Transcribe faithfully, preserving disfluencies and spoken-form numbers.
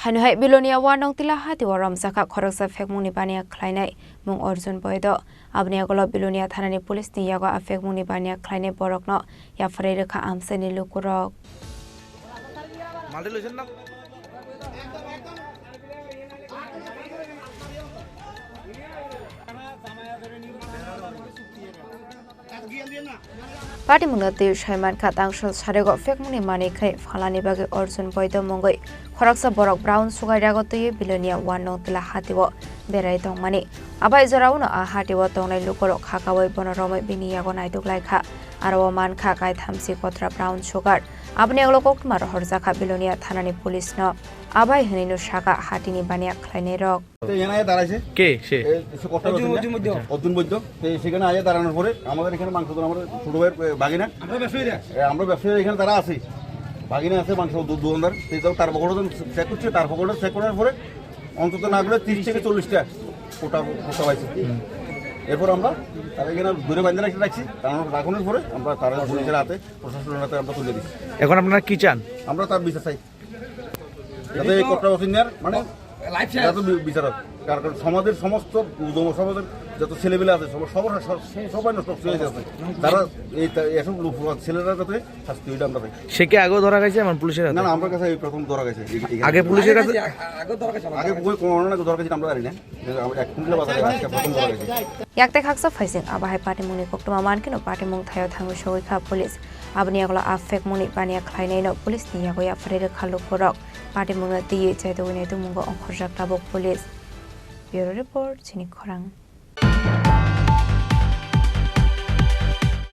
Haino hai Bilonia ward nong Tila Hati o romjakha khoroksa phekmungni baniya khlainai mung Arjun Boido. Aboni yagulo Bilonia thanani police ni yago a phekmungni baniya khlainai borokno yapharwi rwkha amchaini lukurok. Patimungno twi saimankha, tangso sarego phekmungni manwi khai phalani bagwi Arjun Boido mungwi khoroksa borok brown sugar yago twiwi Bilonia ward nong Tila Hati o berai tongmani. Abai jorao no a hati o tongnai lukurok khakaui bono romwi bini yago naiduk laikha. Aro o mankha kaithamsi kotra brown sugar. Aboni ulo koktwma rohorjakha Bilonia thanani police no. Abai hwnwi no saka hatini baniya khlainai rok. তো এখানে আয়া দাঁড়াইছে। কে সে? এ, সে কষ্ট অর্জুন, করছে। অর্জুন বৈদ্য। অর্জুন বৈদ্য। তো সেখানে আয়া দাঁড়ানোর পরে আমাদের এখানে মাংস দোকান, আমার ছোট ভাইয়ের, এ, ভাগিনা। আমরা ব্যবসায়ীরা। এ, আমরা ব্যবসায়ীরা এখানে যারা আছি, ভাগিনা আছে, মাংস দো-, দোকানদার। তো তাও তার পকেটে যখন চেক করছে, তার পকেটে চেক করার পরে অন্তত না করে ত্রিশ থেকে চল্লিশটা কোটা, কোটা পাইছে। এরপর আমরা তারা এখানে দূরে বাইন্দা রাখতে রাখছি, কারণ রাখানোর পরে আমরা তারা পুলিশের হাতে, প্রশাসনের হাতে আমরা তুলে দিচ্ছি। এখন আপনারা কি চান? আমরা তার বিচার চাই। যাতে এই কোটা অসিনিয়ার মানে লাইফ শেষ। যাতে বি-, বিচার হোক। কারণ সমাজের সমস্ত যুব সমাজের যত ছেলেপেলে আছে, সব-, সবার সব-, সবাই নষ্ট হয়ে যাচ্ছে। তারা এই তা-, এসব লোক, ছেলেরা যাতে শাস্তি হয়, এটা আমরা চাই। সে কি আগেও ধরা খাইছে? আমার পুলিশের হাতে? না, না, আমার কাছে এই প্রথম ধরা খাইছে। এই, এই আগে পুলিশের কাছে? আগে ধরা খাইছে, আগে কোনো, কোনো ধরা খাইছে, আমরা জানি না। এক কুইন্টাল বাজারে আজকে প্রথম ধরা খাইছে। Yakte khaksa phaising abo hai patimungni koktwma mankhe no patimung thaio thangwi sogwi kha police. Aboni yagulo a phekmungni baniya khlainaino police ni yago yapharwi rwkha lukurok. Patimungno twiwi chaitugwi naitukmungo ongkhorjak tabuk police. Bureau report, Chini Khorang.